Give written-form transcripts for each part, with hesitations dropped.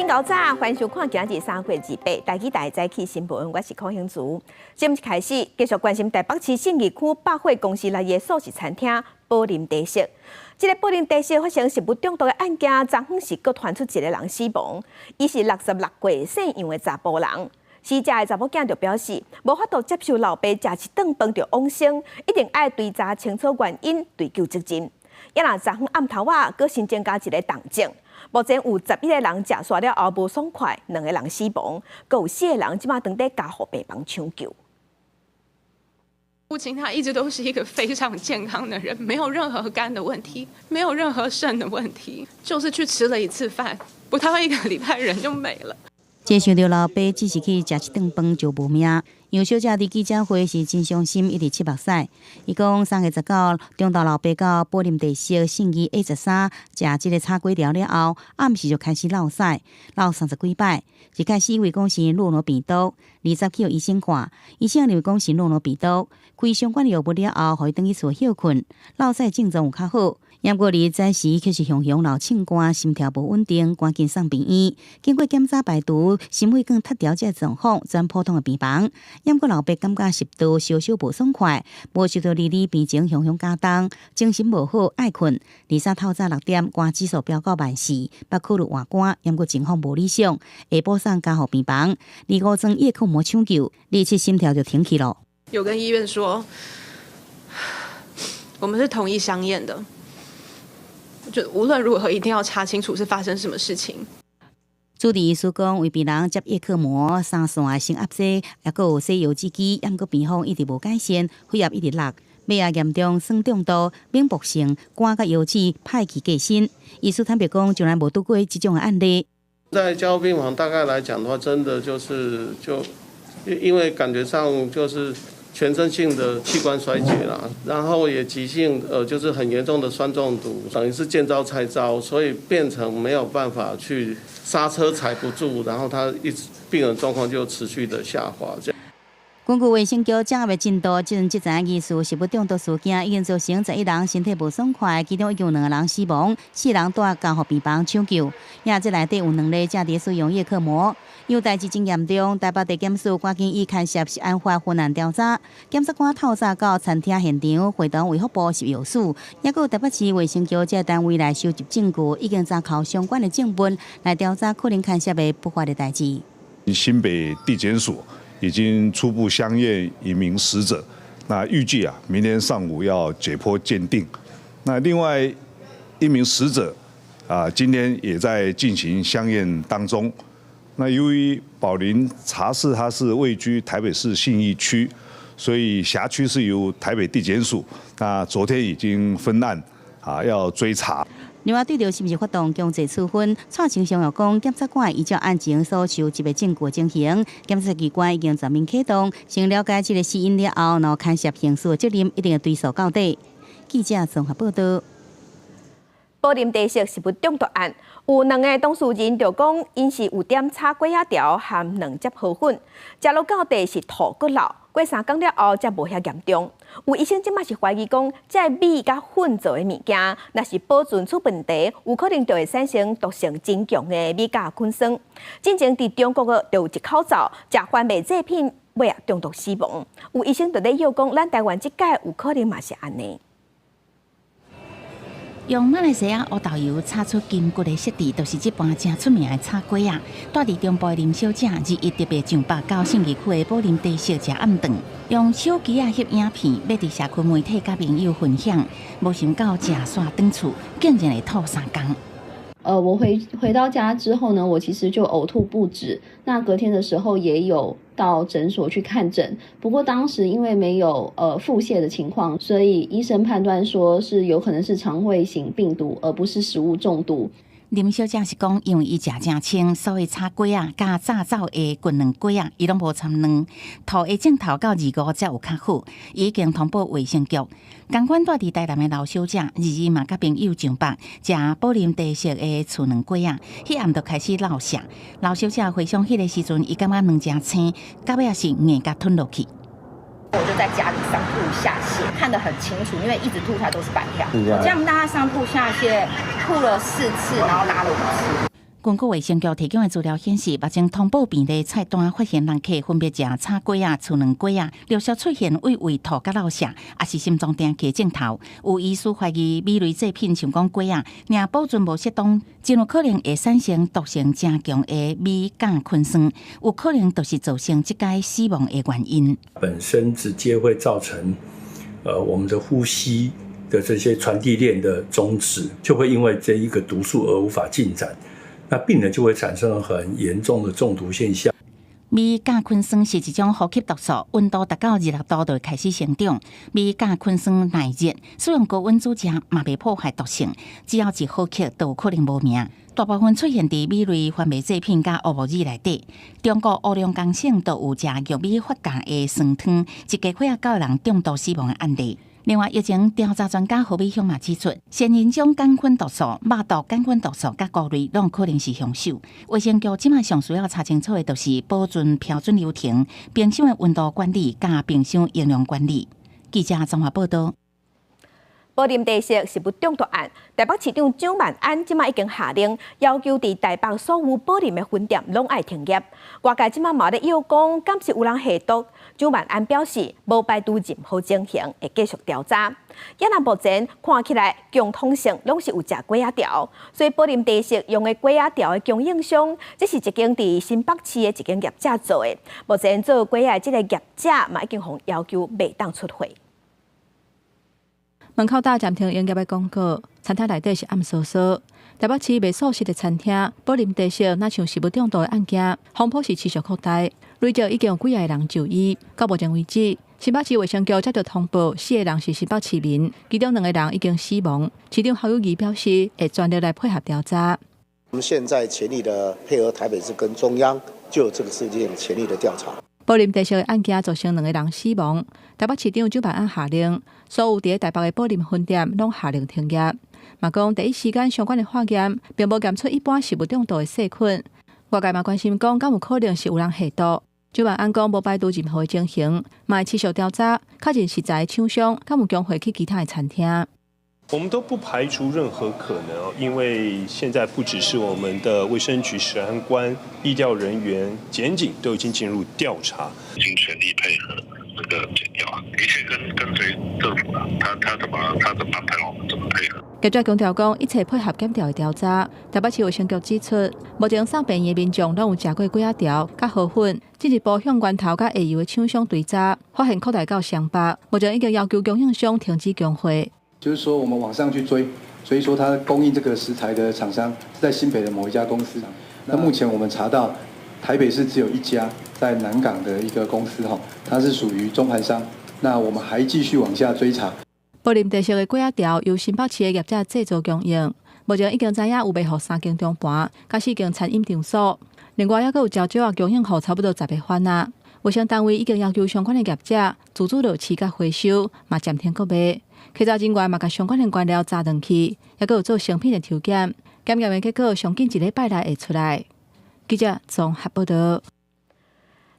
天𠢕早，歡迎收看今日3月28台語台早起新聞，我是柯興慈。節目開始，繼續關心台北市信義區百貨公司內的素食餐廳寶林茶室。這个寶林茶室發生食物中毒的案件，昨昏是閣傳出一个人死亡，伊是66歲姓楊的查埔人。死者的查某囝就表示，無法度接受老爸食一頓飯就往生，一定愛追查清楚原因，追究責任。也若昨昏暗頭仔，閣新增加一个重症。目前有11个人食煞了後無爽快，兩个人死亡，閣有四个人這馬當佇加護病房搶救。父親他一直都是一個非常健康的人，沒有任何肝的問題，沒有任何腎的問題，就是去吃了一次飯，不到一個禮拜人就沒了。這想著老爸只是去食一頓飯就無命。楊小姐佇記者會時真傷心，一直拭目屎。伊講3月19中晝老爸到寶林茶室信義 A13食這个炒粿條了後，暗時就開始落屎，落30幾擺。一開始以為講是諾如病毒，20去予醫生看，醫生認為講是諾如病毒，開相關藥物了後，予伊轉去厝歇睏，落屎症狀有較好。毋過二早時卻是雄雄流凊汗，心跳無穩定，趕緊送病院。經過檢查排除心血管脫調這個狀況，轉普通的病房。毋過老爸感覺食道小小無爽快，無想到22病情雄雄加重，精神無好，愛睏。23透早6點，肝指數飆到10,400，欲考慮換肝，毋過情況無理想，下晡送加護病房。25裝葉克膜搶救，27心跳就停去了。有跟醫院說，我們是同意相驗的。就無論如何一定要查清楚是發生什麼事情。主治醫師講，為病人接葉克膜、三線的升壓劑，抑閣有洗腰子機，毋過病況一直無改善，血壓一直落，尾仔嚴重酸中毒、猛爆性肝佮腰子歹去過身。醫師坦白講，從來無拄過這種的案例。在加護病房大概來講的話，真的就是就因為感覺上就是全身性的器官衰竭啦，然後也急性就是很嚴重的酸中毒，等於是見招拆招，所以變成沒有辦法去剎車踩不住，然後他一直病人狀況就持續的下滑。這樣。根據衛生局掌握的進度，這陣這層疑似食物中毒事件已經造成11人身體無爽快，其中已經有兩個人死亡，四人蹛加護病房搶救。也這內底有兩例正佇使用葉克膜，因為代誌真嚴重，台北地檢署趕緊以牽涉食安法分案調查。檢察官透早到餐廳現場，會同衛福部食藥署，抑閣有台北市衛生局這個單位來收集證據，已經查扣相關的證物來調查可能牽涉的不法的代誌。新北地檢署已經初步相驗一名死者，那預計啊，明天上午要解剖鑑定。那另外一名死者啊，今天也在進行相驗當中。那由於寶林茶室它是位居台北市信義區，所以轄區是由台北地檢署。那昨天已經分案啊，要追查。另外，對著是毋是發動強制處分，蔡清祥又講，檢察官依照案情所收集的證據進行，檢察機關已經全面啟動，先了解這个死因了後，然後牽涉刑事責任，一定會追訴到底。記者綜合報道。寶林茶室食物中毒案，有兩个當事人就講，𪜶是有點炒粿仔條含兩汁河粉，食落到底是吐閣落，過3工了後才無遐嚴重。有醫生這馬是懷疑講，這米佮粉做的物件，若是保存出問題，有可能就會產生毒性真強的米酵菌酸。進前佇中國就有一口罩食番麥製品，尾仔中毒死亡。有醫生就咧臆講，咱台灣這擺有可能嘛是按呢。用馬來西亞烏豆油炒出筋骨的質地，就是這盤誠出名的炒粿仔。蹛佇中部的林小姐，21特別上北到信義區的寶林茶室食暗頓，用手機仔翕影片，欲佇社群媒體佮朋友分享，無想到食煞轉厝，竟然會吐3工。我回到家之後呢，我其實就嘔吐不止。那隔天的時候也有到診所去看診，不過當時因為沒有腹瀉的情況，所以醫生判斷說是有可能是腸胃型病毒，而不是食物中毒。林小姐是講，因為伊食誠清，所以炒粿仔佮炸走的滾卵粿仔，伊攏無摻卵。吐的症頭到25才有較好，已經通報衛生局。仝款蹛佇台南的劉小姐，22嘛佮朋友上北食寶林茶室的厝卵粿仔，彼暗就開始落瀉。劉小姐回想彼个時陣，伊感覺卵誠青，到尾仔是硬共吞落去。我就在家裡上吐下瀉，看得很清楚，因為一直吐出來都是板條。這樣大家上吐下瀉，吐了4次，然後拉了5次。根據衛生局提供的資料顯示，目前通報病例菜單發現人客分別食炒粿仔、跙卵粿仔，陸續出現畏胃吐佮落瀉，抑是心臟定起症頭。有醫師懷疑米類製品，像講粿仔，若保存無適當，真有可能會產生毒性誠強的米甲昆酸，有可能就是造成這擺死亡的原因。本身直接會造成，我們的呼吸的這些傳遞鏈的終止，就會因為這一個毒素而無法進展。那病人就會產生很嚴重的中毒現象。米甲昆酸是一種呼吸毒素，溫度達到26度就會開始生長。米甲昆酸耐熱，使用高溫煮食嘛袂破壞毒性，只要一呼吸都有可能無命。大部分出現佇米類番麥製品佮烏木耳內底。中國黑龍江省就有食玉米發酵的酸湯，一家伙仔九人中毒死亡的案例。另外，疫情調查專家何美鄉嘛指出，仙人掌桿菌毒素、肉毒桿菌毒素佮菇類攏可能是兇手。衛生局這擺上需要查清楚的，就是保存標準流程、冰箱的溫度管理佮冰箱營養管理。記者綜合報道。寶林茶室食物中毒案，台北市長蔣萬安這擺已經下令，要求佇台北所有寶林的分店攏愛停業。外界這擺嘛咧臆講，敢是有人下毒？蔣萬安表示，無排除任何情形，會繼續調查。猶若目前看起來，共通性攏是有食粿仔條，所以寶林茶室用的粿仔條的供應商，這是一間佇新北市的一間業者做的。目前做粿仔的這个業者嘛已經予要求袂當出貨。門口貼暫停營業的廣告，餐廳內底是暗嗖嗖。台北市賣素食的餐廳寶林茶室，若像食物中毒的案件，風波是持續擴大，累計已經有幾个人就醫。到目前為止，新北市衛生局接到通報，四個人是新北市民，其中兩個人已經死亡。市長侯友宜表示，會全力來配合調查。我們現在全力的配合台北市跟中央，就這個事件全力的調查。寶林茶室的案件造成兩個人死亡，台北市長蔣萬安下令，所有佇台北的寶林分店攏下令停業。嘛講第一時間相關的化驗，並無檢出一般食物中毒的細菌。外界嘛關心講，敢有可能是有人下毒？蔣萬安講無排除任何情形，嘛會持續調查，確認食材廠商敢有供貨去其他的餐廳。我們都不排除任何可能，因為現在不只是我們的衛生局、食安官、疫調人員、檢警都已經進入調查，已經全力配合這個檢調，一切跟隨政府啦，他怎麼安排，我們怎麼配合。業者強調講，一切配合檢調的調查。台北市衛生局指出，目前送病院的民眾攏有食過粿仔條、佮河粉，進一步向源頭佮下游的廠商追查，發現擴大到雙北，目前已經要求供應商停止供貨。就是說，我們往上去追，所以說他供應這個食材的廠商是在新北的某一家公司。那目前我們查到，台北市只有一家在南港的一個公司，哈，它是屬於中盤商。那我們還繼續往下追查。寶林茶室的粿仔條由新北市的業者製造供應，目前已經知影有賣予三間中盤，佮四間餐飲場所。另外，猶閣有蕉蕉仔供應予差不多10個販仔。衛生單位已經要求相關的業者自主落市佮回收，嘛暫停閣賣。稽查人員嘛共相關的官僚查轉去，猶閣有做成品的抽檢，檢驗的結果上緊一禮拜內會出來。記者綜合報道。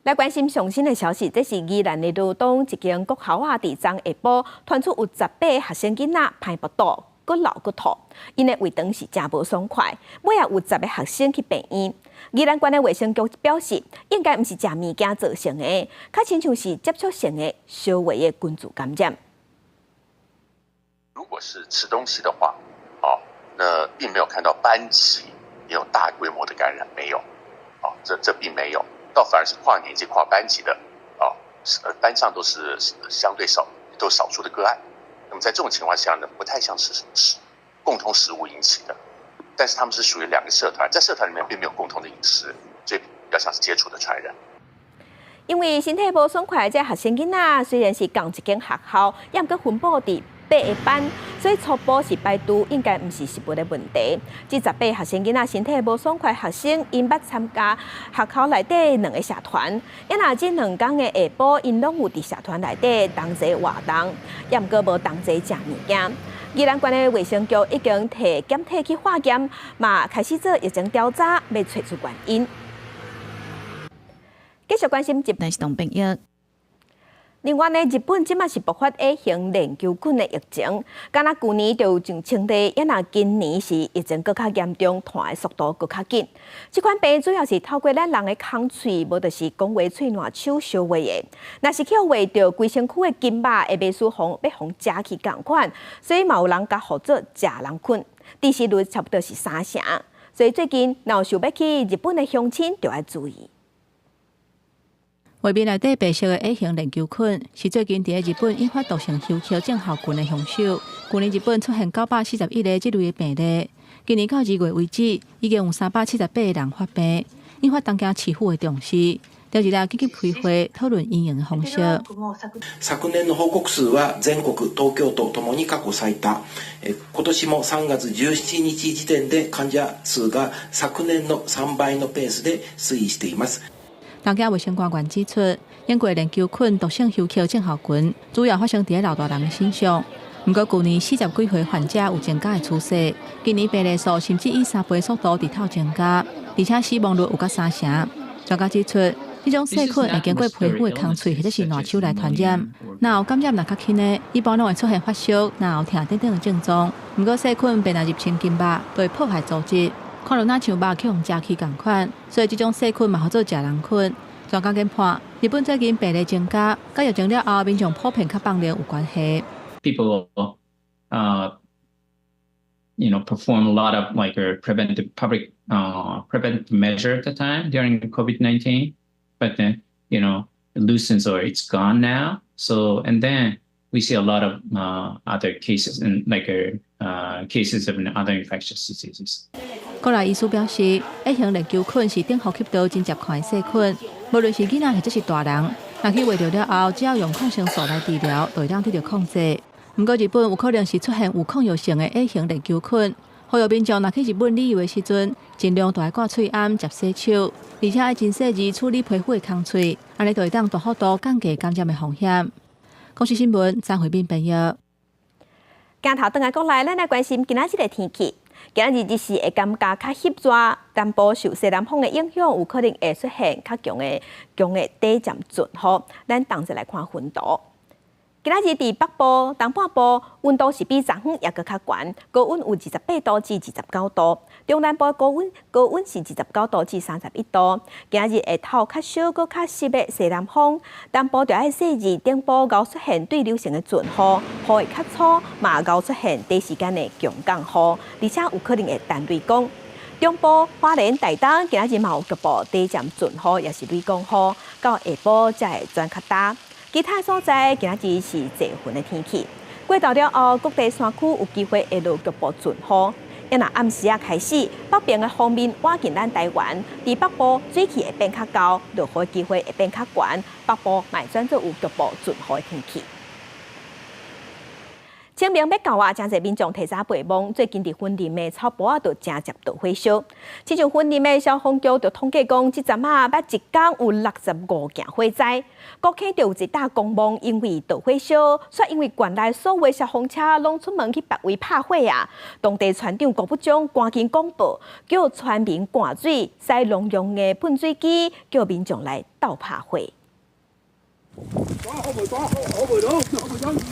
來關心上新的消息，這是宜蘭的羅東一間國校仔，佇昨下晡傳出有18個學生囡仔歹腹肚，閣流閣吐，𪜶的胃腸是誠無爽快，尾仔有10個學生去病院。宜蘭縣的衛生局表示，應該毋是食物件造成的，較親像是接觸性的小微的菌株感染。如果是吃東西的話，哦，那並沒有看到班級也有大規模的感染，沒有，哦，這並沒有，倒反而是跨年級、跨班級的，哦，班上都是相對少，都少數的個案。那麼在這種情況下呢，不太像是吃共同食物引起的，但是他們是屬於兩個社團，在社團裡面並沒有共同的飲食，所以比較像是接觸的傳染。因為身體無爽快，這學生囡仔雖然是仝一間學校，猶毋過分布佇八個班，所以初步是排除應該毋是食物的問題。這18個學生囡仔身體無爽快，學生𪜶捌參加學校內底兩個社團，猶若這兩工的下晡，𪜶攏有佇社團內底同齊活動，猶毋過無同齊食物件。宜蘭縣的衛生局已經提檢體去化驗，嘛開始做疫情調查，欲揣出原因。繼續關心但是當病藥。另外呢，日本這馬是爆發 A 型鏈球菌的疫情，敢若舊年就有上千例，猶若今年是疫情閣較嚴重，傳的速度閣較緊。這款病主要是透過咱人的空喙，無就是講話喙瀾手相話的。若是去予畫著規身軀的筋肉，會袂輸予欲予食去仝款，所以嘛有人共號做食人菌，致死率差不多是三成。所以最近若有想欲去日本的鄉親，就愛注意。畫面內底白色的 A 型鏈球菌是最近佇日本引發毒性休克症候群的兇手。舊年日本出現941個這類的病例，今年到2月為止，已經有378個人發病，引發東京市府的重視。調一來緊急開會討論因應的方式。昨年の報告數は全國、東京都ともに過去最多。今年も3月17日時点で患者数が昨年の3倍のペースで推移しています。東京衛生官員指出，英國鏈球菌毒性休克症候群主要發生佇老大人的身上。毋過，舊年40幾歲患者有增加的趨勢，今年病例數甚至以3倍速度佇透增加，而且死亡率有甲三成。專家指出，這種細菌會經過皮膚的空喙或者是瀾手來傳染。若有感染若較輕的，一般攏會出現發燒、咽喉疼等等的症狀。毋過細菌病若入侵筋肉，就會破壞組織。看著若像肉去予食去仝款，所以這種細菌嘛號做食人菌。專家研判，日本最近病例增加，佮疫情了後民眾普遍較放任有關係。 People, perform a lot of like a preventive public preventive measure at the time during COVID-19, but then it loosens or it's gone now. So and then we see a lot of other cases and like cases of other infectious diseases. 國內醫師表示，A 型鏈球菌是頂呼吸道真接看的細菌，無論是囡仔或者是大人，若去畫著了後，只要用抗生素來治療，就會當得著控制。毋過日本有可能是出現有抗藥性的 A 型鏈球菌，呼籲民眾若去日本旅遊的時陣，盡量著愛掛喙罨、捷洗手，而且愛真細膩處理皮膚的空喙，按呢就會當大幅度降低感染的風險。公視新聞張惠敏編譯。鏡頭轉來國內，咱來關心今仔日的天氣。今仔日日時會感覺較翕熱，南部受西南風的影響，有可能會出現較強的短暫陣雨。咱同齊來看溫度。今仔日佇北部、東半部溫度是比昨昏猶閣較懸，高溫有28度至29度。中南部高溫是29度至31度。今仔日會透較小、閣較濕的西南風，東部著愛細膩，頂部𠢕出現對流性的陣雨，雨會較粗，嘛𠢕出現短時間的強降雨，而且有可能會彈雷公。中部、花蓮、台東今仔日嘛有局部短暫陣雨，抑是雷公雨，到下晡才會轉較焦。其他所在今仔日是濟雲的天氣，過晝了後，各地山區有機會會落局部陣雨。猶若暗時仔開始，北邊的鋒面倚近咱台灣，佇北部水氣會變較厚，落雨機會會變較懸，北部嘛會轉做有局部陣雨的天氣。清明欲到啊，誠濟民眾提早備摸。最近佇雲林的草埔仔就誠捷導火燒。親像雲林的消防局就統計講，這陣仔捌一工有65件火災。古坑就有一棟公墓，因為導火燒，煞因為縣內所有消防車攏出門去別位拍火啊。當地村長郭不忠趕緊廣播，叫村民灌水，駛農用的噴水機，叫民眾來鬥拍火。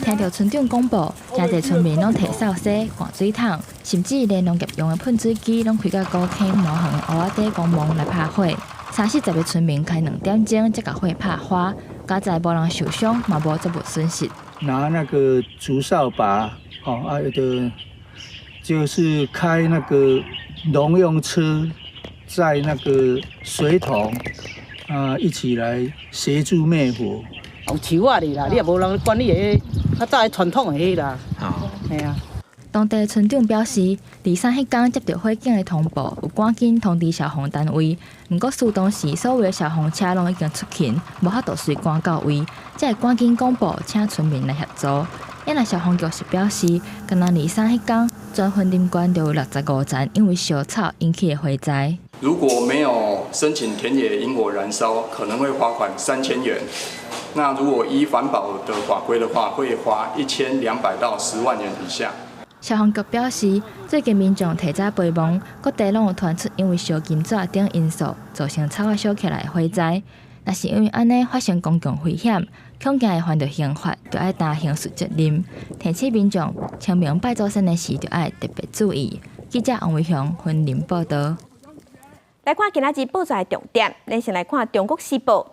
聽著村長廣播，誠濟村民攏提掃把、灌水桶，甚至連農業用的噴水機攏開到古坑毛園的芋仔底公墓來拍火。三四十个村民開2點鐘才共火拍花，佳哉無人受傷，嘛無作物損失。拿那個竹掃把，哦啊，有的就是開那個農用車，載那個水桶，啊，一起來協助滅火。有樹仔哩啦，你也無人管理的，較早的傳統的彼啦。係啊。當地村長表示，二三彼工接著火警的通報，有趕緊通知消防單位。毋過出動時，所有的消防車攏已經出勤，無法度隨趕到位，才會趕緊廣播請村民來協助。猶若消防局是表示，敢若二三彼工，全雲林縣就有65層因為燒草引起的火災。如果沒有申請田野營火燃燒，可能會罰款3000元。那如果依環保的法規的話，會罰1200到10萬元以下。消防局表示，最近民眾提早備摸，各地攏有傳出因為燒金紙等因素造成草仔燒起來的火災。若是因為按呢發生公共危險，恐驚會犯著刑罰，就愛擔刑事責任。提醒民眾清明拜祖先的時，就愛特別注意。記者王維雄雲林報導。來看今仔日報紙的重點，咱先來看《中國時報》。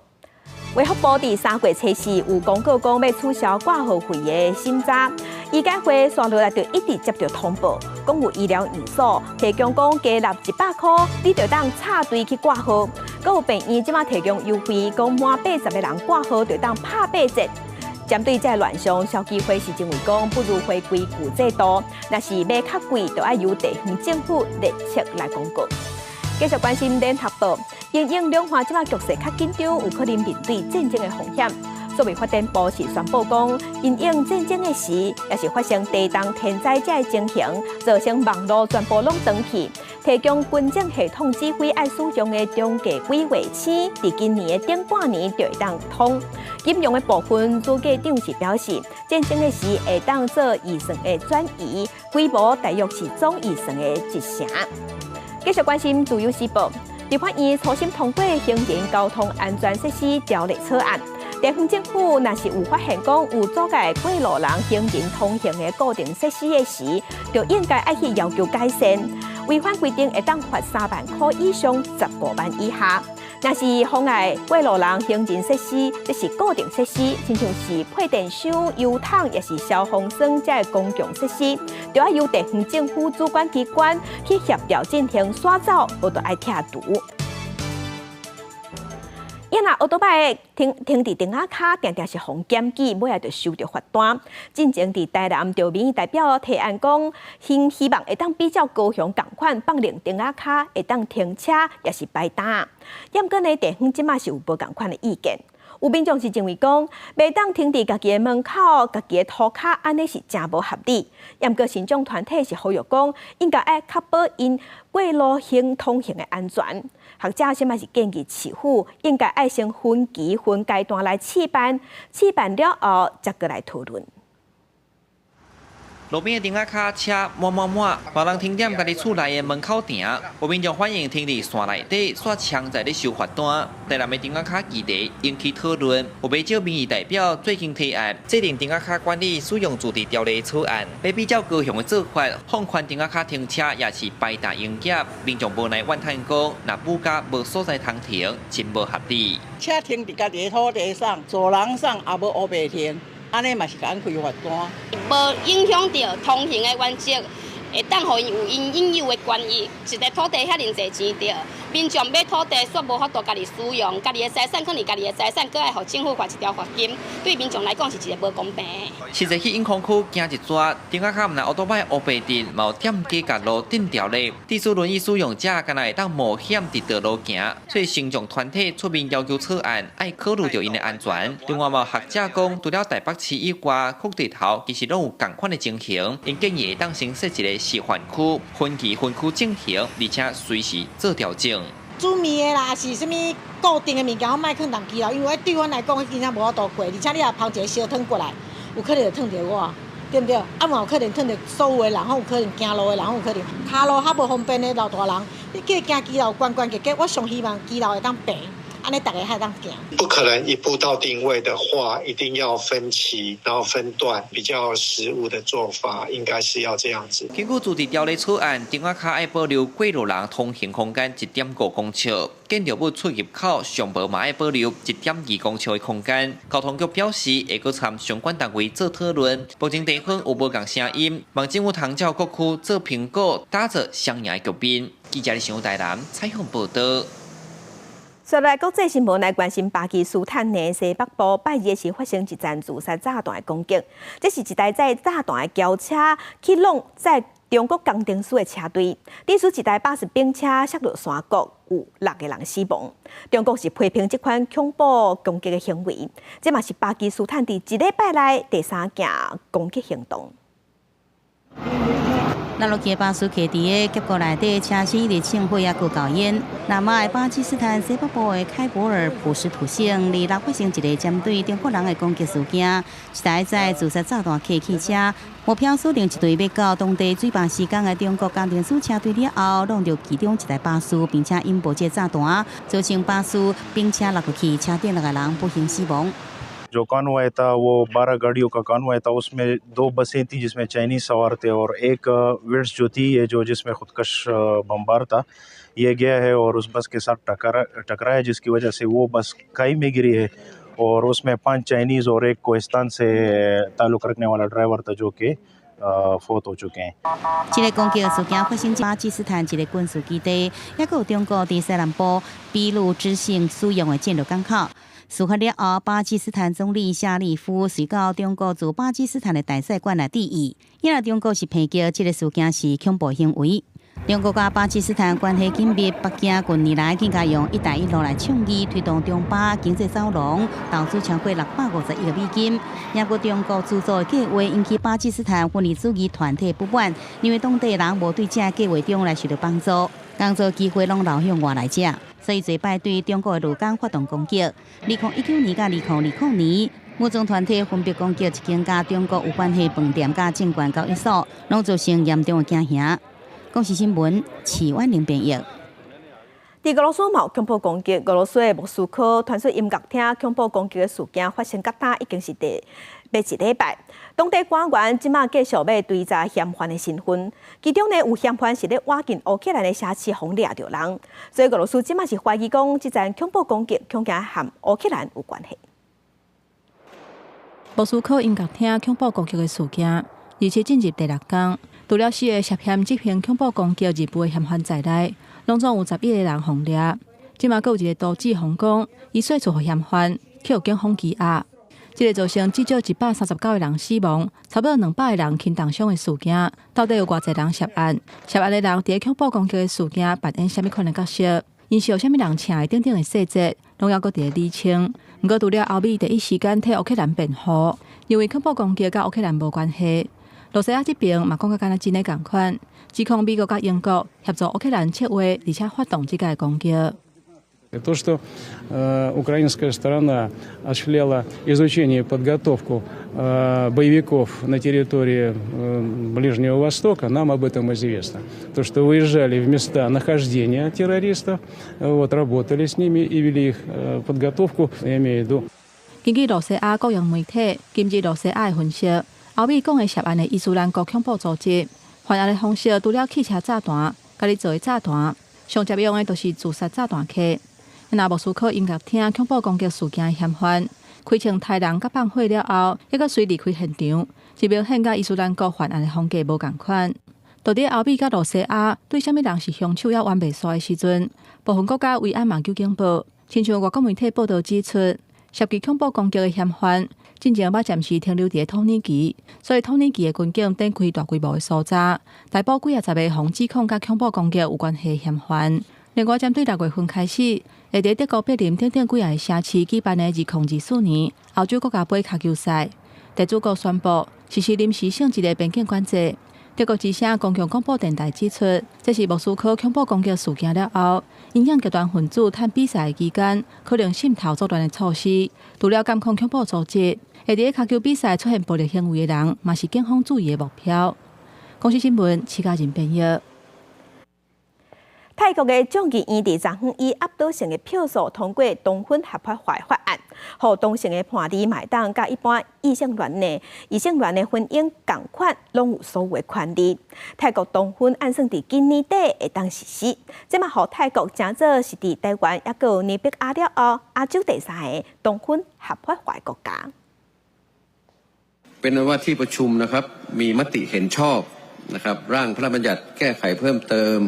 衛福部佇3月初四有公告講欲取消掛號費的審查，醫改會紲落來就一直接著通報，講有醫療院所提供講加納100箍，你就當插隊去掛號。閣有病院這馬提供優惠，講滿80個人掛號就當拍8折。針對這个亂象，消基會是認為講，不如回歸舊制度，若是欲較貴，就愛由地方政府列冊來公告。繼續關心聯合報，因應兩岸這馬局勢較緊張，有可能面對戰爭的風險。數位發展部是宣布講，因應戰爭的時，抑是發生地動天災這个情形，造成網路全部攏斷去，提供軍政系統指揮愛使用的中繼軌衛星，佇今年的頂半年就會當通。金融的部分，主計長是表示，戰爭的時會當做預算的轉移，規模大約是總預算的一成。繼續關心自由時報，立法院初審通過行人交通安全設施條例草案。地方政府若是有發現講有阻礙過路人行人通行的固定設施的時，就應該愛去要求改善。違反規定會當罰3萬箍以上15萬以下。若是妨礙過路人行人設施，這是固定設施，親像是配電箱、油桶，抑是消防栓這个公共設施，就愛由地方政府主管機關去協調進行刷走，無就愛拆除。伊若歐多擺停停佇亭仔跤，定定是予檢舉，尾仔就收著罰單。進前佇台南，就民意代表提案講，希望會當比照高雄仝款，放任亭仔跤會當停車，抑是擺擔。毋過呢，地方這馬是有無仝款的意見。有民眾是認為講，袂當停佇家己的門口、家己的塗跤，按呢是誠無合理。毋過身障團體是呼籲講，應該愛確保𪜶過路行通行的安全。學者這馬是建議市府應該愛先分期分階段來試辦，試辦了後才閣來討論。路邊的亭仔跤車滿滿滿，無人停踮家己厝內的門口停，有民眾反映停佇線內底，煞槍在咧收罰單。台南的亭仔跤議題引起討論，有袂少民意代表最近提案制定亭仔跤管理使用自治條例草案，欲比照高雄的做法，放寬亭仔跤停車抑是擺擔營業。民眾無奈怨嘆講，若母家無所在通停，真無合理。車停佇家己的土地上，走廊上也無烏白停。按呢嘛是共阮開罰單，無影響著通行的原則，會當予𪜶有𪜶應有的權益。一个土地遐爾濟錢著，民眾買土地煞無法度家己使用，家己的財產囥佇家己的財產，閣愛予政府罰一條罰金，對民眾來講是一个無公平。實際去永康區行一逝，亭仔跤毋但烏多擺烏白陣，嘛有店家共路頂牢咧。致使輪椅使用者敢若會當冒險佇道路行，所以身障團體出面要求草案愛考慮著𪜶的安全。另外嘛有學者講，除了台北市以外，各地頭其實攏有仝款的情形，𪜶建議會當先設一個示範區，分期分區進行，而且隨時做調整。煮麵的啦，是啥物固定的物件，我莫囥佇騎樓，因為對阮來講，真正無法度過。而且你若拋一個燒湯過來，有可能會燙著我，對毋對？啊嘛有可能燙著所有的人，有可能行路的人，有可能跤路較無方便的老大人，你叫伊行騎樓懸懸結結，我上希望騎樓會當平。按呢逐家會當行。不可能一步到定位的話，一定要分期，然後分段，比較實務的做法，應該是要這樣子。根據自治條例草案，亭仔跤愛保留過路人通行空間1.5公尺，建築物出入口上無嘛愛保留1.2公尺的空間。交通局表示，會閣參相關單位做討論。目前地方有無仝聲音，望政府通照各區做評估，打造雙贏的局面。記者李台南採訪報導。接來國際新聞來關心巴基斯坦的西北部，拜二時發生一場自殺炸彈的攻擊。這是一台載炸彈的轎車去挵載中國工程師的車隊，致使一台巴士兵車摔落山谷，有六個人死亡。中國是批評這款恐怖攻擊的行為，這嘛是巴基斯坦佇一禮拜內第三件攻擊行動。落落去的巴士客佇个结构內底，車身一直衝火抑閣冒煙。南亞的巴基斯坦西北部的開伯爾普什圖省，2日發生一个針對中國人的攻擊事件，一台載自殺炸彈客汽車，目標鎖定一隊欲到當地水壩施工的中國工程師車隊了後，挵著其中一台巴士，並且引爆這個炸彈，造成巴士並車落去，車頂6個人不幸死亡。 जो कॉन्वॉय था वो 12 गाड़ियों का कॉन्वॉय था, उसमें दो बसें थी जिसमें चाइनीज सवार थे और एक विट्ज़ जो थी, ये जो जिसमें खुदकश बमबार था, ये गया है और उस बस के साथ टकराया, जिसकी वजह से वो बस खाई में गिरी है और उसमें पांच चाइनीज़ और एक कोहिस्तान से ताल्लुक़ रखने वाला ड्राइवर था, जो कि फौत हो चुके हैं。這个攻擊事件發生巴基斯坦一个軍事基地，抑閣有中國佇西南部俾路支省使用的戰略港口。事發了後，巴基斯坦總理夏立夫隨到中國駐巴基斯坦的大使館來致意。因為中國是抨擊這个事件是恐怖行為。中國佮巴基斯坦關係緊密，北京近年來更加用“一帶一路”來倡議推動中巴經濟走廊，投資超過650億美金。也閣中國資助的計劃引起巴基斯坦分離主義團體不滿，認為當地人無對這个計劃中來受到幫助，工作機會攏流向外來者，所以濟擺對中國的勞工發動攻擊。2019年佮2020年，武裝團體分別攻擊一間佮中國有關係飯店佮證券交易所，攏造成嚴重的驚嚇。公視新聞，徐婉玲編譯。佇俄羅斯嘛有恐怖攻擊，俄羅斯的莫斯科傳出音樂廳恐怖攻擊的事件發生到今已經是第欲一禮拜。當地官員這馬繼續欲追查嫌犯的身份，其中呢有嫌犯是咧倚近烏克蘭的城市予掠著人，所以俄羅斯這馬是懷疑講，這場恐怖攻擊恐驚和烏克蘭有關係。莫斯科音樂廳恐怖攻擊的事件，二七進入第六工。除了四个涉嫌執行恐怖攻擊任務的嫌犯在內，攏總有11個人予掠。這馬閣有一个阻止皇宮，伊說出予嫌犯去予警方羈押。這个造成至少139個人死亡，差不多200個人輕重傷的事件，到底有偌濟人涉案？涉案的人佇恐怖攻擊的事件扮演啥物款的角色？𪜶是予啥物人請的等等的細節，攏猶閣佇咧理清。毋過，除了歐美第一時間替烏克蘭辯護，認為恐怖攻擊佮烏克蘭無關係。露西亞這邊嘛講甲敢若真的仝款，指控美國佮英國協助烏克蘭策劃，而且發動這个攻擊。 То, что украинская сторона осуществляла изучение и подготовку боевиков на территории Ближнего Востока, нам об этом известно. То, что выезжали в места нахождения террористов, вот, работали с ними и вели их подготовку, я имею в виду. 根據露西亞國營媒體今日露西亞的分析，歐美講的涉案的伊斯蘭國恐怖組織，犯案的方式除了汽車炸彈、家己做的炸彈，上常用的就是自殺炸彈客。若莫斯科音樂廳恐怖攻擊事件的嫌犯，開槍刣人佮放火了後，猶閣隨離開現場，這明顯佮伊斯蘭國犯案的風格無仝款。到底歐美佮露西亞對啥物人是兇手猶冤未煞的時陣，部分國家維安嘛有警報，親像外國媒體報導指出，涉及恐怖攻擊的嫌犯，進前捌暫時停留佇土耳其，所以土耳其的軍警展開大規模的搜查，逮捕幾仔十个予指控佮恐怖攻擊有關係的嫌犯。另外，針對6月份開始，會佇德國柏林等等幾个城市舉辦的2024年歐洲國家盃跤球賽，地主國宣布實施臨時性質的邊境管制。德國之聲公共廣播電臺指出，這是莫斯科恐怖攻擊事件了後，因應極端分子趁比賽期間可能滲透作亂的措施。除了監控恐怖組織，會佇跤球比賽出現暴力行為的人，嘛是警方注意的目標。公視新聞，徐嘉仁編譯。泰國的眾議院佇昨昏以壓倒性的票數通過同婚合法化法案，予同性的伴侶嘛會當佮一般異性戀的婚姻仝款，攏有所有的權利。泰國同婚按算佇今年底會當實施，這嘛予泰國成做是佇台灣抑閣有尼比亞了後，亞洲第三个同婚合法化的國家。 เป็นว่าที่ประชุมนะครับมีมติเห็นชอบนะครับร่างพระราชบัญญัติแก้ไขเพิ่มเติม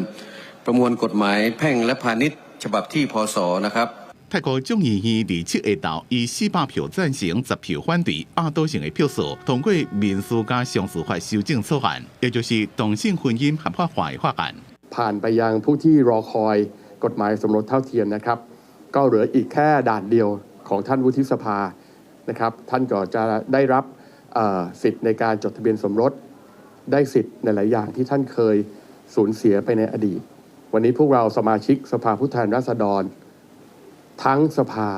ประมวลกฎหมายแพ่งและพาณิชย์ฉบับที่พศนะครับ 泰國眾議院27下晝以400票贊成、10票反對，壓倒性的票數通過民事佮商事法修正草案，也就是同性婚姻合法化的法案。 ผ่านไปยังผู้ที่รอคอยกฎหมายสมรสเท่าเทียมนะครับก็เหลืออีกแค่ด่านเดียวของท่านวุฒิสภานะครับท่านก็จะได้รับสิทธิ์ในการจดทะเบียนสมรส ได้สิทธิ์ในหลายอย่างที่ท่านเคยสูญเสียไปในอดีต วันนี้พวกเราสมาชิกสภาผู้แทนราษฎรทั้งสภา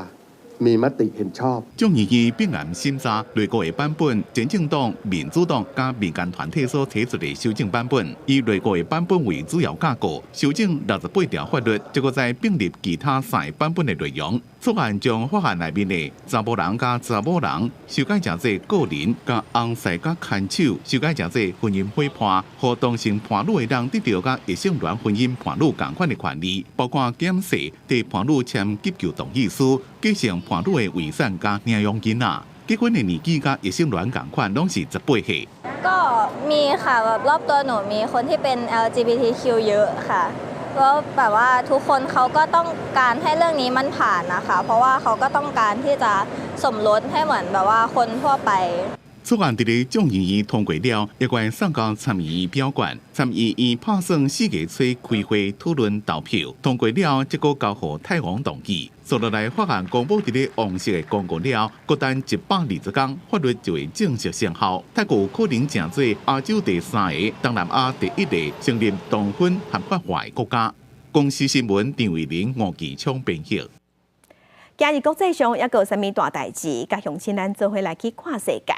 มีมติเห็นชอบ 众议院并案审查内阁的版本，前进党、民主党佮民间团体所提出的修正版本，以内阁的版本为主要架构，修正68条法律，這閣再併入其他三個版本的內容。草案將法案內面的查埔人佮查某人修改成做個人，佮翁婿佮牽手修改成做婚姻伙伴，予同性伴侶的人得著佮異性戀婚姻伴侶仝款的權利，包括減稅、替伴侶簽急救同意書、繼承伴侶的遺產佮領養囡仔。結婚的年紀佮異性戀仝款，攏是18歲。 ก็มีค่ะแบบรอบตัวหนูมีคนที่เป็น LGBTQ เยอะค่ะแล้วแบบว่าทุกคนเขาก็ต้องการให้เรื่องนี้มันผ่านนะคะ เพราะว่าเขาก็ต้องการที่จะสมรสให้เหมือนแบบว่าคนทั่วไป 草案佇咧眾議院通過了，會閣送到參議院表決。參議院拍算4月初開會討論投票，通過了，則閣交予泰王同意。紲落來法案公布佇咧王室的公告了，閣等120天，法律就會正式生效。泰國有可能成做亞洲第三个、東南亞第一个承認同婚合法化的國家。公視新聞張慧玲、吳其昌編譯。今日國際上猶閣有啥物大代誌？佮鄉親咱做伙來去看世界。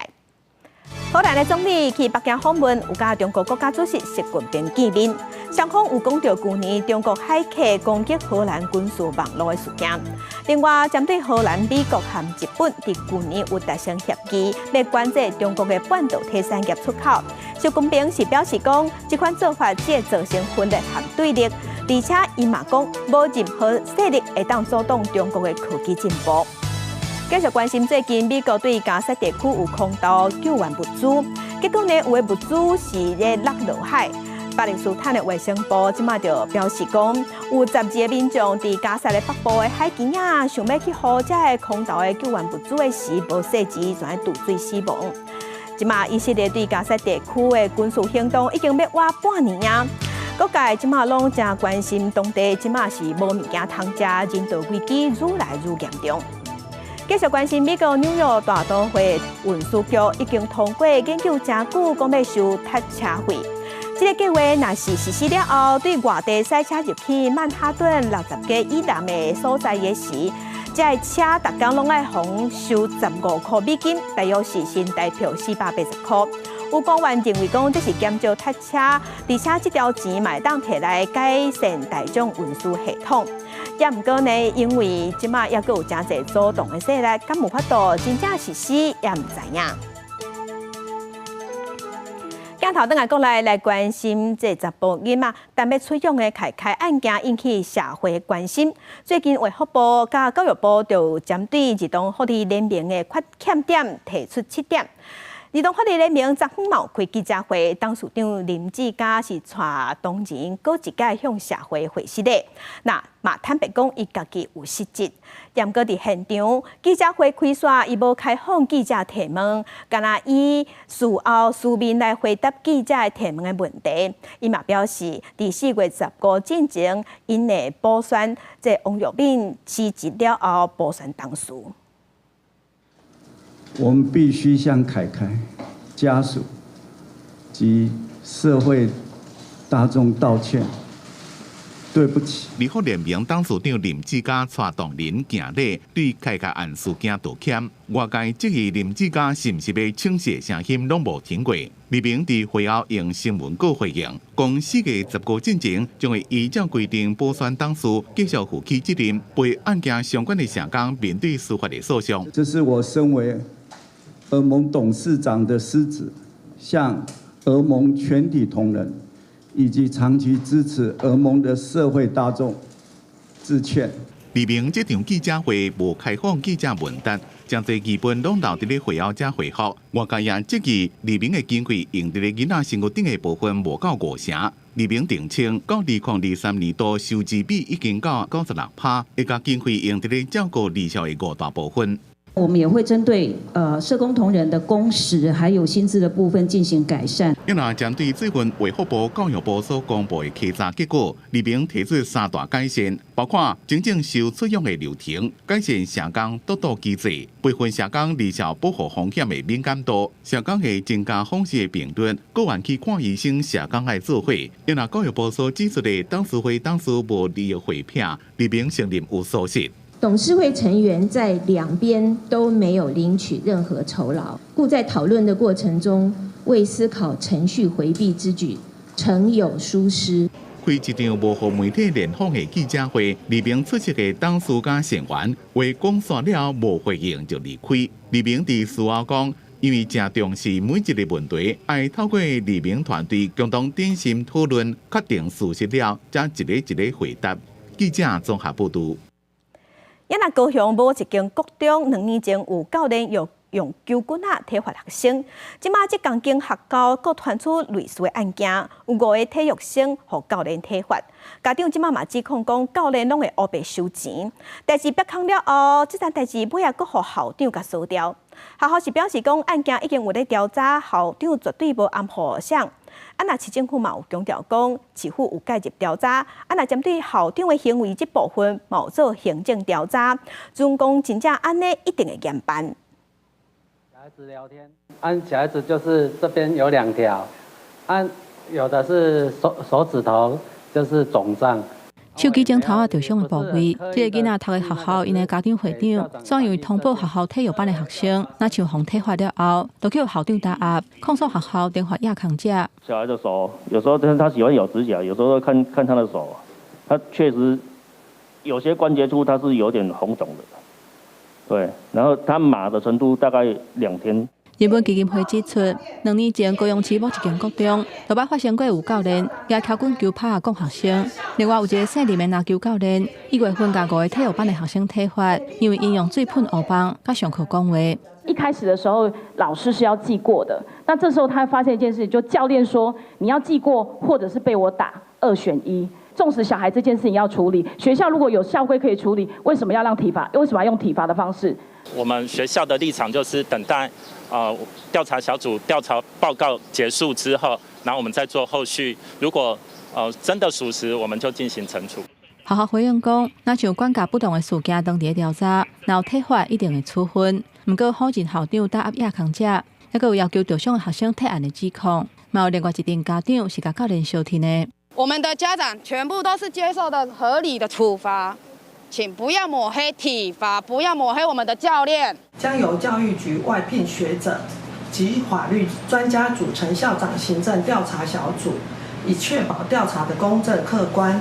荷蘭的總理去北京訪問，有佮中國國家主席習近平見面，雙方有講著舊年中國駭客攻擊荷蘭軍事網路的事件。另外，針對荷蘭、美國和日本佇舊年有達成協議，欲管制中國的半導體產業出口。習近平是表示講，這款做法只會造成分裂和對立，而且伊嘛講，無任何勢力會當阻擋中國的科技進步。繼續關心最近美國對加薩地區有空投救援物資，結果呢，有的物資是咧落落海。巴勒斯坦的衛生部這馬就表示講，有12個民眾佇加薩的北部的海墘仔，想欲去予這个空投的救援物資的時，無細緻，全墜水死亡。這馬以色列對加薩地區的軍事行動已經欲倚半年啊！各界這馬攏誠關心，當地這馬是無物件通食，人道危機愈來愈嚴重。繼續關心美國紐約大都會運輸局已經通過研究誠久，講欲收泊車費。這个計劃若是實施了後，對外地駛車入去曼哈頓60街以南的所在的時，這个車逐工攏愛予收15塊美金，大約是新台票480塊。有官員認為講，這是減少泊車，而且這條錢嘛會當提來改善大眾運輸系統。也毋過呢，因為這馬猶閣有誠濟阻擋的勢力，敢有法度真正實施也毋知影。鏡頭轉來國內來關心這查埔囡仔，但欲出養的凱凱案件引起社會關心。最近衛福部佮教育部就針對兒童福利聯盟的缺欠點提出七點。兒童福利聯盟昨昏嘛有開記者會，董事長林志嘉是帶同仁閣一擺向社會回釋的。那嘛坦白講，伊家己有失職。毋過佇現場記者會開煞，伊無開放記者提問，干焦以事後書面來回答記者的提問的問題。伊嘛表示，佇4月15進前，𪜶會補選這王玉敏辭職了後補選董事。我們必須向凱凱家屬及社會大眾道歉，對不起。兒福聯盟董事長林志嘉帶同仁行禮，對凱凱案事件道歉。外界質疑林志嘉是毋是欲請辭的聲音攏無停過。聯盟佇會後用新聞稿回應，講4月15進前將會依照規定補選董事，繼續負起責任，陪案件相關的社工面對司法的訴訟。這是我身為兒盟董事長的失職，向兒盟全體同仁以及長期支持兒盟的社會大眾致歉。聯盟這場記者會無開放記者問答，誠濟疑問攏留佇咧會後才回覆。外界也質疑聯盟的經費用佇咧囡仔身軀頂的部分無夠五成。聯盟澄清，到2023年度收支比已經到96%，會共經費用佇咧照顧兒少的五大部分。我們也會針對社工同仁的工時還有薪資的部分進行改善。另外，針對最近衛福部教育部所公布的稽查結果，李明提出三大改善，包括整正收出樣的流程，改善社工督導機制，培訓社工離校保護風險的敏感度，社工會增加訪視的頻率，個案去看醫生，社工愛做伙。另外，教育部所指出的董事會董事無利益匯票，李明承認有疏失。董事會成員在兩邊都沒有領取任何酬勞，故在討論的過程中，未思考程序迴避之舉，誠有疏失。開一場無予媒體聯訪的記者會，李明出席的董事佮成員話講煞了無回應就離開。李明佇事後講，因為誠重視每一個問題，愛透過李明團隊共同鼎心討論，確定事實了，才一個一個回答。記者綜合報導。也若高雄某一間國中2年前有教練用球棍仔體罰學生，這馬這仝間學校閣傳出類似的案件，有五個體育生予教練體罰，家長這馬嘛指控講教練攏會烏白收錢，代誌煏空了後，這層代誌尾仔閣予校長共辭掉。學校是表示講案件已經有咧調查，校長絕對無掩護誰。啊，若市政府嘛有強調講，市府有介入調查，啊，若針對校長的行為這部分，嘛有做行政調查，準講真正按呢一定會嚴辦。小孩子聊天，按小孩子就是這邊有兩條，按有的是手指頭就是腫脹。手機鏡頭仔著傷的部位，這个囡仔讀的學校，𪜶的家長會長，煞因為通報學校體育班的學生，若像予體罰了後，就去予校長打壓，控訴學校懲罰掖空者。小孩的手，有時候他喜歡咬指甲，有時候看看他的手，他確實有些關節處他是有點紅腫的，對，然後他麻的程度大概2天。人本基金會指出，2年前高雄市某一間國中，頭擺發生過有教練舉蹺棍球拍講學生，另外有一個姓林的籃球教練，1月份共五个體育班的學生體罰，因為𪜶用水噴烏枋，佮上課講話。一開始的時候，老師是要記過的。那這時候他發現一件事，就教練說你要記過，或者是被我打，二選一。縱使小孩這件事情要處理，學校如果有校規可以處理，為什麼要讓體罰？為什麼要用體罰的方式？我們學校的立場就是等待，調查小組調查報告結束之後，然後我們再做後續。如果真的屬實，我們就進行懲處。學校回應講，若像管教不當的事件當佇咧調查，若有體罰一定會處分。毋過否認校長打壓掖空者，猶閣有要求著傷的學生退案的指控。嘛有另外一陣家長是共教練相挺的。我們的家長全部都是接受的合理的處罰，請不要抹黑體罰，不要抹黑我們的教練。將由教育局外聘學者及法律專家組成校長行政調查小組，以確保調查的公正客觀。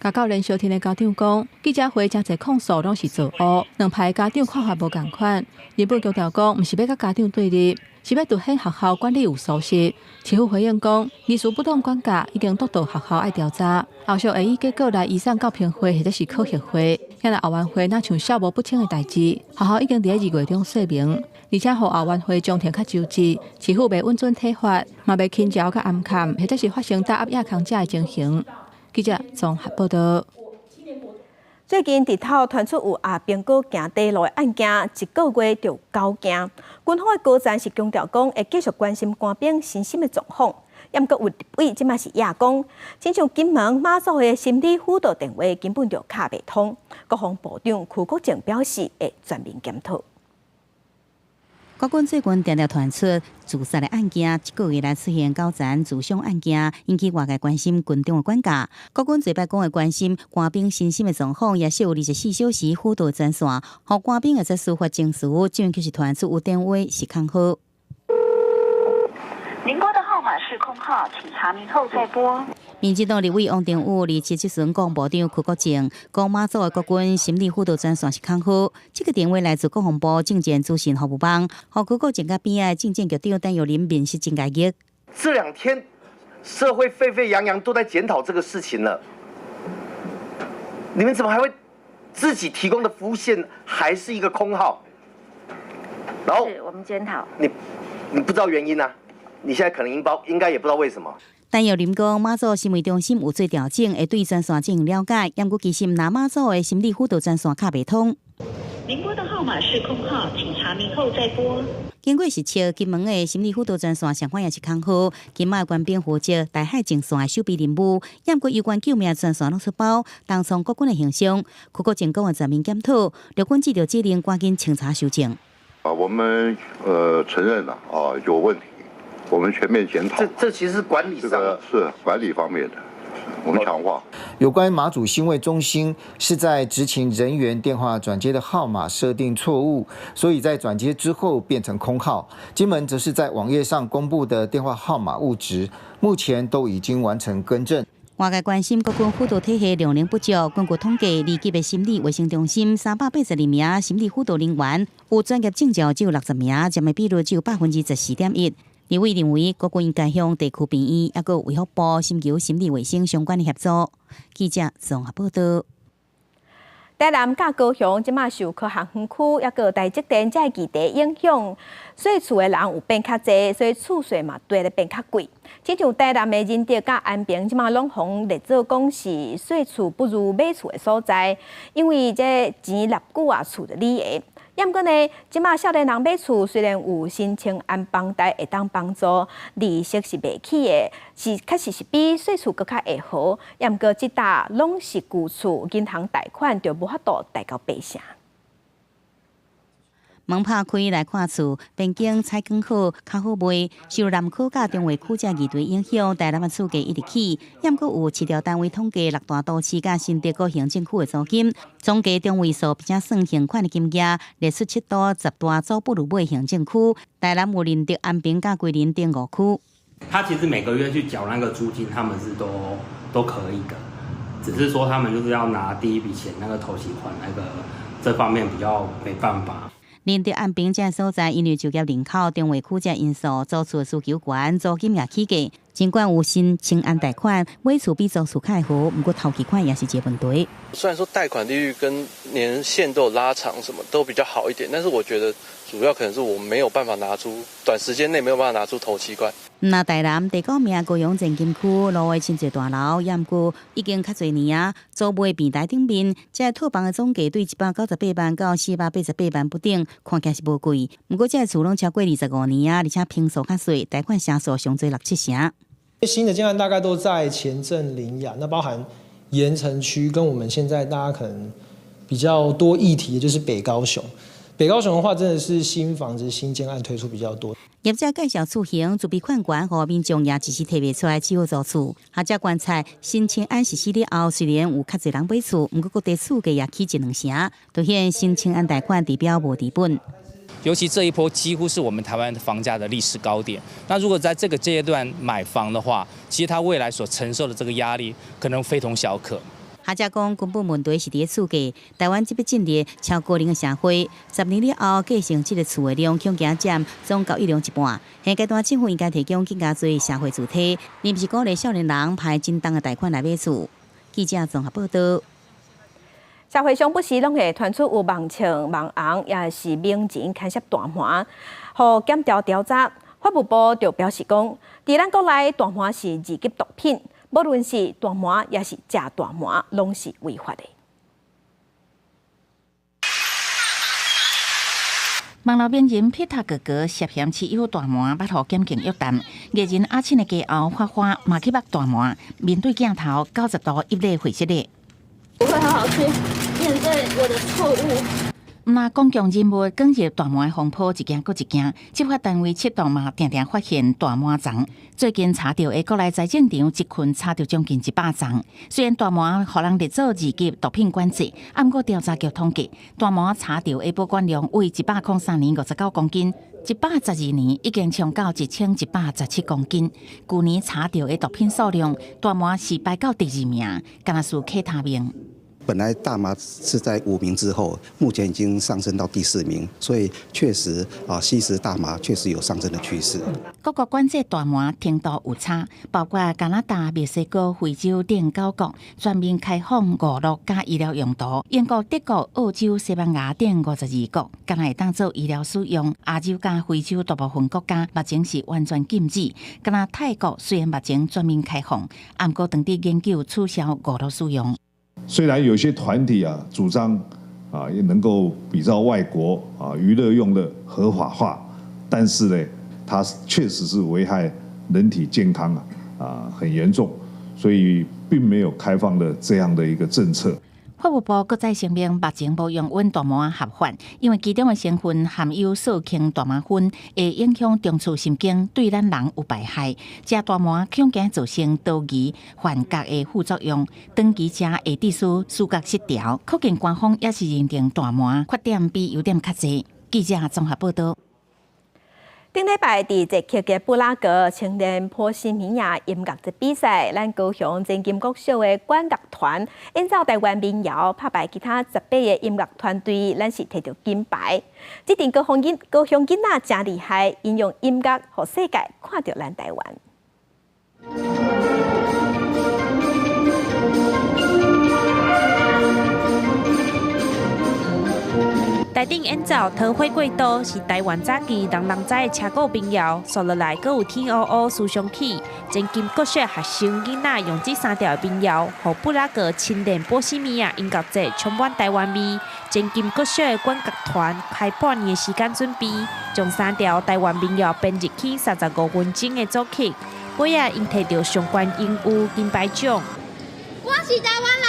共教練相挺的家長講，記者會誠濟控訴攏是造烏，兩派家長看法無仝款。日本強調講，毋是欲佮家長對立，是欲凸顯學校管理有疏失。市府回應講，疑似不當管教已經督導學校愛調查，後續會以結果來移送教評會或者是考核會。遐若後援會若像數無不清的代誌，學校已經佇咧2月中說明，而且予後援會將停較周知，市府袂允准體罰，嘛袂輕視佮暗崁，或者是發生打壓掖空者的情形。記者綜合報道。最近日頭傳出有阿兵哥行短路的案件，一個月就九件。軍方的高層是強調講，會繼續關心官兵身心的狀況。毋過有立委這馬是掖講，親像金門馬祖的心理輔導電話根本就敲袂通。國防部長邱國正表示會全面檢討。國軍最近定定傳出自殺的案件，這個月來出現九層自傷案件，引起外界關心軍中的管教。國軍這擺講會關心官兵身心的狀況，也設有24小時輔導專線，予官兵會使抒發情緒。最近卻是傳出有電話是空號。您撥的號碼是空號，請查明後再撥。民進黨立委王定宇27時陣講部長邱國正講馬祖的國軍心理輔導專線是空號，這個電話來自國防部政戰資訊服務網，予邱國正佮邊仔的政戰局長陳玉林面色真訝異。這兩天社會沸沸揚揚都在檢討這個事情了，你們怎麼還會自己提供的服務線還是一個空號？然後是我們檢討。你不知道原因啊？你現在可能應該也不知道為什麼。陳玉林講，馬祖新聞中心有做調整，會對專線進行了解。毋過其實南馬祖的心理輔導專線敲袂通。您撥的號號碼是空號，請查明後再撥。經過實測，金門的心理輔導專線上款也是空號，金馬的官兵負責台海前線的守備任務，毋過有關救命專線攏出包，重創國軍的形象。區國政講的全面檢討，陸軍接著指令趕緊清查修正。啊，我們承認了啊，有問題，我們全面檢討。這其實是管理上，這個是管理方面的。我們強化有關馬祖心衛中心是在執勤人員電話轉接的號碼設定錯誤，所以在轉接之後變成空號。金門則是在網頁上公布的電話號碼誤植，目前都已經完成更正。外界關心國軍輔導體系量能不足，根據統計，二級的心理衛生中心382名心理輔導人員，有專業證照只有60名，佔的比率只有14.1%。立委認為，國軍應該向地區病院抑閣衛福部尋求心理衛生相關的協助。記者綜合報道。台南佮高雄這馬受科學園區抑閣台積電這個議題影響，稅厝的人有變較濟，所以厝稅嘛綴咧變較貴。親像台南的仁德佮安平，這馬攏予列做講是稅厝不如買厝的所在，因為這錢納久啊，厝就你的。毋過呢，這馬少年人買厝雖然有申請按房貸會當幫助，利息是袂起的，是確實是比細厝閣較會好。毋過這搭攏是舊厝，銀行貸款就無法度貸到八成。門拍開來看厝，邊境採光好，較好賣。受南區佮中和區這議題影響，台南的厝價一直起。毋過有市調單位統計，六大都市佮新竹各行政區的租金，總計中位數，並且算現款的金額，列出七都十大租不如買行政區。台南有仁德、安平佮歸仁等五區。他其實每個月去繳那個租金，他們是都可以的，只是說他們就是要拿第一筆錢那個頭期款，那個這方面比較沒辦法。仁德安平這所在，因為就業人口、中和區這因素，租厝需求懸，租金也起價。儘管有申請按貸款，買厝比租厝較好，毋過頭期款也是一個問題。雖然說貸款利率跟年限都有拉長，什麼都比較好一點，但是我覺得主要可能是我沒有辦法拿出短時間內沒有辦法拿出頭期款。那台南第九名高雄前金區蘆葦真濟大樓，也毋過已經較濟年啊，租賣平台頂面，這套房的總價對198萬到488萬不等，看起來是無貴。毋過這厝攏超過25年啊，而且坪數較細，貸款成數上濟六七成。新的建案大概都在前鎮苓雅，那包含鹽埕區跟我們現在大家可能比較多議題的就是北高雄。北高雄的話，真的是新房子、新建案推出比較多。業者介紹厝型，自備款懸，予民眾也一時提袂出來，只好租厝。學者觀察，新青安實施了後，雖然有較濟人買厝，毋過各地厝價也起一兩成，凸顯新青安貸款治標無治本。尤其這一波幾乎是我們台灣房價的歷史高點。那如果在這個階段買房的話，其實他未來所承受的這個壓力可能非同小可。學者講，根本問題是佇厝價。台灣這筆進入超高齡的社會，10年了後，繼承這个厝的量恐驚佔總交易量一半。現階段政府應該提供更加濟社會住宅，而毋是鼓勵少年人排真重的貸款來買厝。記者綜合報道。社會上不時攏會傳出有盲槍、網紅，抑是名人牽涉大麻，予檢調調查。法務部就表示講，佇咱國內大麻是二級毒品，無論是大麻抑是食大麻，攏是違法的。網路名人皮塔哥哥涉嫌持有大麻，捌予檢警約談。藝人阿信的家後花花嘛去捌大麻，面對鏡頭90度揖禮會失禮。我會好好去面對我的錯誤。毋但公共人物捲入大麻風波一件閣一件，執法單位出動嘛，定定發現大麻叢。最近查著的國內財政場一群查著將近100叢。雖然大麻予人列做二級毒品管制，毋過調查局統計，大麻查著的保管量為103年59公斤，112年已經衝到1117公斤。舊年查著的毒品數量，大麻是排到第二名，敢若輸 K 他命。本來大麻是在5名之後，目前已經上升到第4名，所以確實啊，吸食大麻確實有上升的趨勢。各國管制大麻程度有差，包括加拿大、墨西哥、非洲等9國全面開放娛樂佮醫療用途。英國、德國、澳洲、西班牙等52國，敢若會當做醫療使用。亞洲佮非洲大部分國家目前是完全禁止。敢若泰國雖然目前全面開放，毋過當地研究取消娛樂使用。雖然有些團體啊主張啊，也能夠比照外國啊娛樂用的合法化，但是呢，它確實是危害人體健康啊，啊很嚴重，所以並沒有開放的這樣的一個政策。法務部閣再聲明，目前無容允大麻合法，因為其中的成分含有四氫大麻酚，會影響中樞神經，對咱人有排害。食大麻恐驚造成多疑、幻覺的副作用，長期食會致使思覺失調。可見官方也是認定大麻缺點比優點較濟。記者綜合報道。頂禮拜佇捷克的布拉格青年波西米亞音樂節比賽，咱高雄前金國小的管樂團演奏台灣民謠，拍敗其他18個音樂團隊，咱是摕著金牌。這陣高雄囡仔誠厲害，𪜶用音樂予世界看著咱台灣。台頂演奏《桃花過渡》是台灣早期人人知的車鼓民謠，紲落來閣有天烏烏思想起，前金國小學生囡仔用這三條的民謠，予布拉格青年波西米亞音樂節充滿台灣味。前金國小的管樂團開半年的時間準備，將三條台灣民謠編入去35分鐘的組曲，尾仔𪜶摕著上懸榮譽金牌獎。我是台灣人。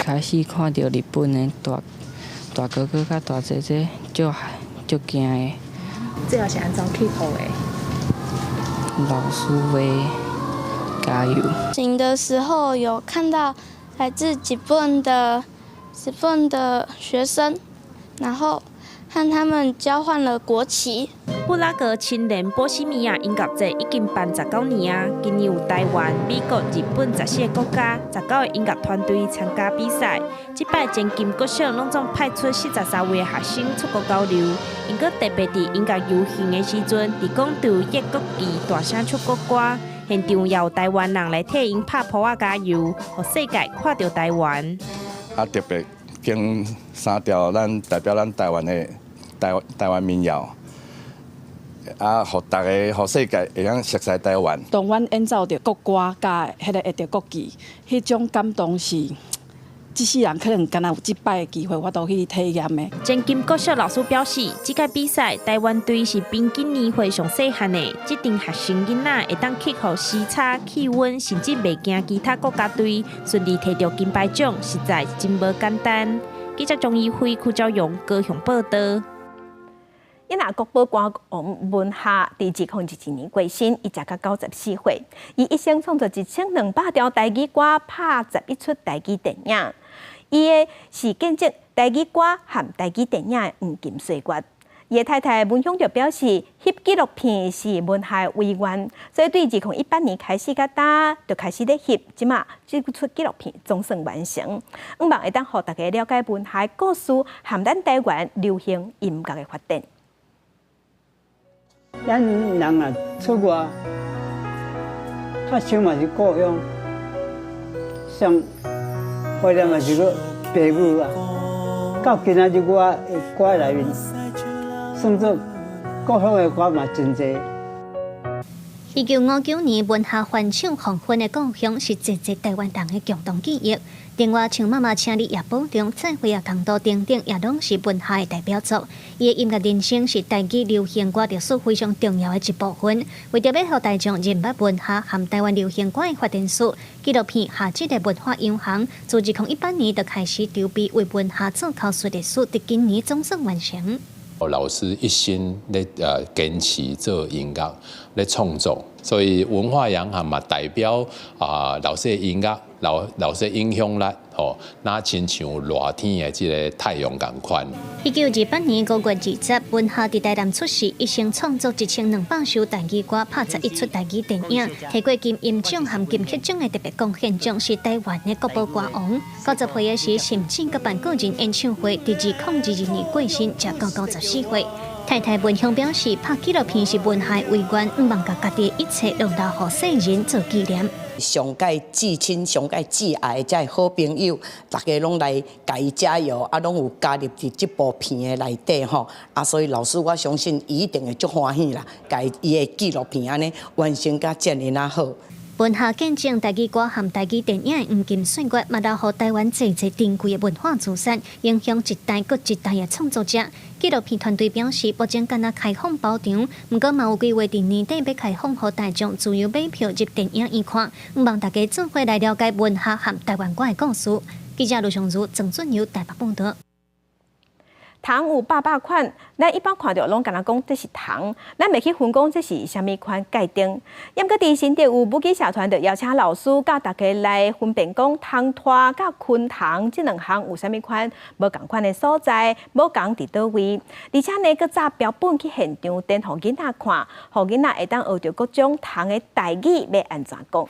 開始看著日本的大大哥哥佮大姐姐，足足驚的。這是按怎去學的？老師會加油。行的時候有看到來自日本的學生，然後和他們交換了國旗。布拉格青年波西米亞音樂節已經辦19年啊，今年有台灣、美國、日本14個國家19個音樂團隊參加比賽。這擺前金國小攏總派出43位的學生出國交流，𪜶閣特別佇音樂遊行的時陣，佇廣場揤國旗，大聲唱國歌，現場也有台灣人來替𪜶拍噗仔加油，予世界看著台灣。啊，特別揀三條咱代表咱台灣的台灣民謠。啊，予大家、予世界會曉熟悉台灣。當阮演奏著國歌，佮彼个揤著國旗，彼種感動是，這世人可能敢若有這擺的機會，我都去體驗的。前金國小老師表示，這屆比賽台灣隊是平均年歲上細漢的，這陣學生囡仔會當克服時差、氣溫，甚至袂驚其他國家隊，順利摕著金牌獎，實在真無簡單。記者張怡輝、柯昭榮高雄報導。伊若國寶歌王文夏，佇2022年過身，伊食甲94歲。伊一生創作1200條台語歌，拍11齣台語電影。伊的是見證台語歌和台語電影的黃金歲月。伊的太太文香就表示，翕紀錄片是文夏的遺願，所以對2018年開始到今，就開始咧翕，這馬這齣紀錄片總算完成，向望會當予大家了解文夏的故事，和咱台灣流行音樂的發展。咱人啊出外，較想嘛是故鄉，上懷念嘛是閣爸母啊。到今仔日我的歌內面，算做故鄉的歌嘛真濟。1959年，文夏翻唱《黃昏的故鄉》是濟濟台灣人的共同記憶。另外，像媽媽請你也保重、再會啊、共渡等等，也攏是文夏的代表作。伊的音樂人生是台語流行歌歷史非常重要的一部分。為著欲予大眾認捌文夏和台灣流行歌的發展史，紀錄片《夏這个文化銀行》自2018年就開始籌備為文夏做口述歷史，佇今年總算完成。老師一心咧堅持做音樂咧創作，所以文化洋行嘛代表啊老師的音樂，老師的影響力吼，若親像熱天的這个太陽仝款。1928年5月20，文夏佇台南出世，一生創作1200首台語歌，拍11齣台語電影，提過金音獎和金曲獎的特別貢獻獎，是台灣的國寶歌王。90歲的時，甚至閣辦個人演唱會，佇2022年過身，才到94歲。太太文香表示，拍紀錄片是文夏的遺願，向望共家己的一切攏留予世人做紀念。上蓋至親、上蓋至愛的這好朋友，大家攏來共伊加油，啊，攏有加入佇這部片的內底吼，啊，所以老師我相信伊一定會足歡喜啦，共伊的紀錄片按呢完成甲遮爾仔好。文學見證台語歌和台語電影的黃金歲月，嘛留予台灣濟濟珍貴的文化資產，影響一代閣一代的創作者。紀錄片團隊表示，目前敢若開放包場，毋過嘛有規劃佇年底欲開放予大眾自由買票入電影院看，向望大家做伙來了解文學和台灣歌的故事。記者盧尚如、曾俊友台北報導。蟲有百百款，咱一般看著攏敢若講這是蟲，咱袂去分講這是啥物款界定。毋過佇新竹有母語社團就邀請老師教大家來分辨講蟲豸佮昆蟲這兩項有啥物款無仝款的所在，無仝佇佗位，而且呢，閣紮標本去現場展予囡仔看，予囡仔會當學著各種蟲的台語欲按怎講。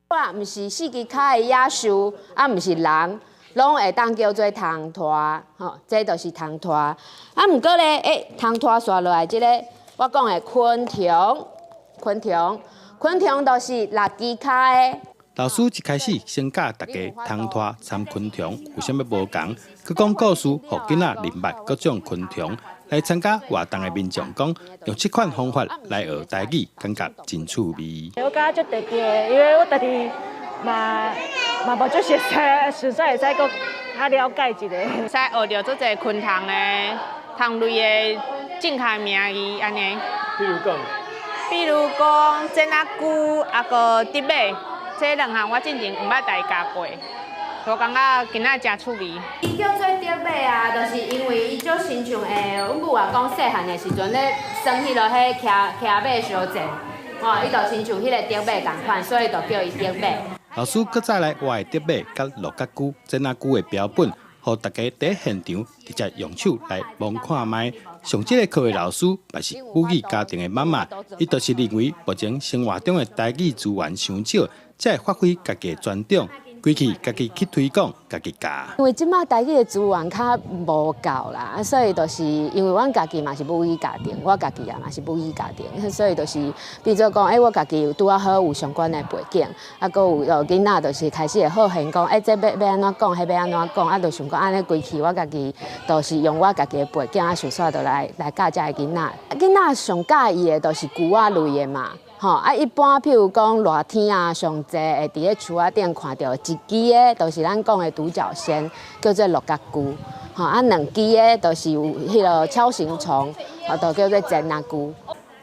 啊，毋是四支跤的野獸，啊，毋是人，攏會當叫做蟲豸，吼，這就是蟲豸。啊，毋過咧，蟲豸紲落來這個，我講的昆蟲，昆蟲，昆蟲就是六支跤的。老師一開始先教大家蟲豸參昆蟲有啥物無仝，閣講故事，予囡仔認捌各種昆蟲。來參加活動的民眾講，用這款方法來學台語，感覺真趣味。我感覺足特別的，因為我家己嘛嘛無足熟悉，實在會使閣較了解一下。會使學著足濟昆蟲的蟲類的正確名字按呢。比如講，比如講剪仔龜，抑閣竹馬，這兩項我進前毋捌家己教過。我感覺囡仔誠趣味。伊叫做竹馬啊，就是因為伊足親像阮母啊講細漢的時陣咧，耍彼落彼騎騎馬相戰，吼，伊就親像彼个竹馬仝款，所以就叫伊竹馬。老師閣再來活的竹馬佮鹿角龜、剪仔龜的標本，予大家佇現場直接用手來摸看覓。上這个課的老師嘛是母語家庭的媽媽，伊就是認為目前生活中的台語資源傷少，才會發揮家己的專長。規氣家己去推廣，家己教。因為這馬台語的資源較無夠啦，所以就是因為阮家己嘛是母語家庭，我家己也嘛是母語家庭，所以就是，比如講，我家己有拄仔好有相關的背景，啊，閣有囡仔就是開始會好奇講，這欲欲按怎講，彼欲按怎講，啊，就想講按呢規氣，我家己就是用我家己的背景，啊，想煞就來來教這个囡仔。囡仔上佮意的就是龜仔類的嘛。吼啊！一般譬如講熱天啊，上濟會佇咧樹仔頂看著一支的，就是咱講的獨角仙，叫做鹿角龜。吼啊，兩支的，就是有彼个鍬形蟲，就叫做剪仔龜。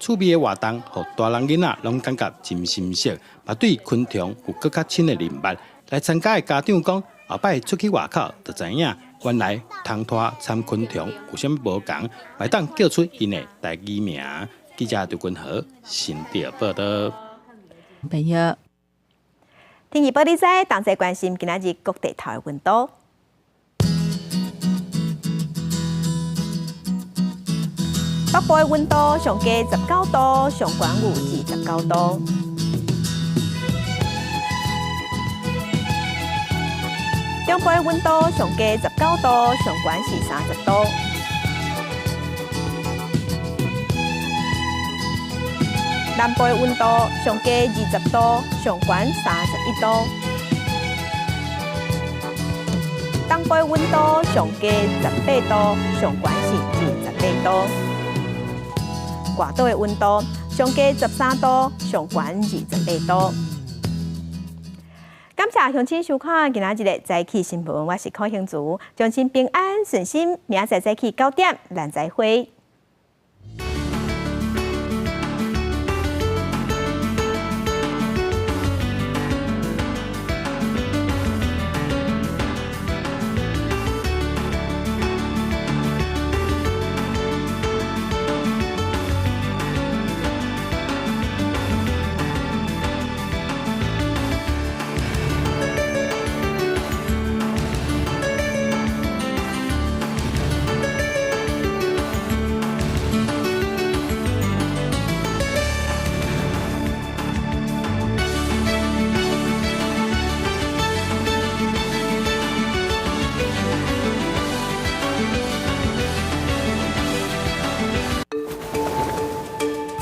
趣味的活動，予大人囡仔攏感覺真新鮮，嘛對昆蟲有閣較深的認捌。來參加的家長講，後擺出去外口就知影，原來蟲豸參昆蟲有啥物無仝，會當叫出𪜶的台語名。記者劉君和新竹報導。朋友，天氣報你知，同齊關心今仔日各地頭的溫度。北部的溫度上低19度，上懸有29度。中部的溫度上低19度，上懸是30度。南部的溫度上低20度，上懸31度。東部的溫度上低18度，上懸是28度。外島的溫度上低13度，上懸28度。感謝鄉親收看今仔日的早起新聞，我是柯興竹，祝親平安順心，明仔載早起9點，咱再會。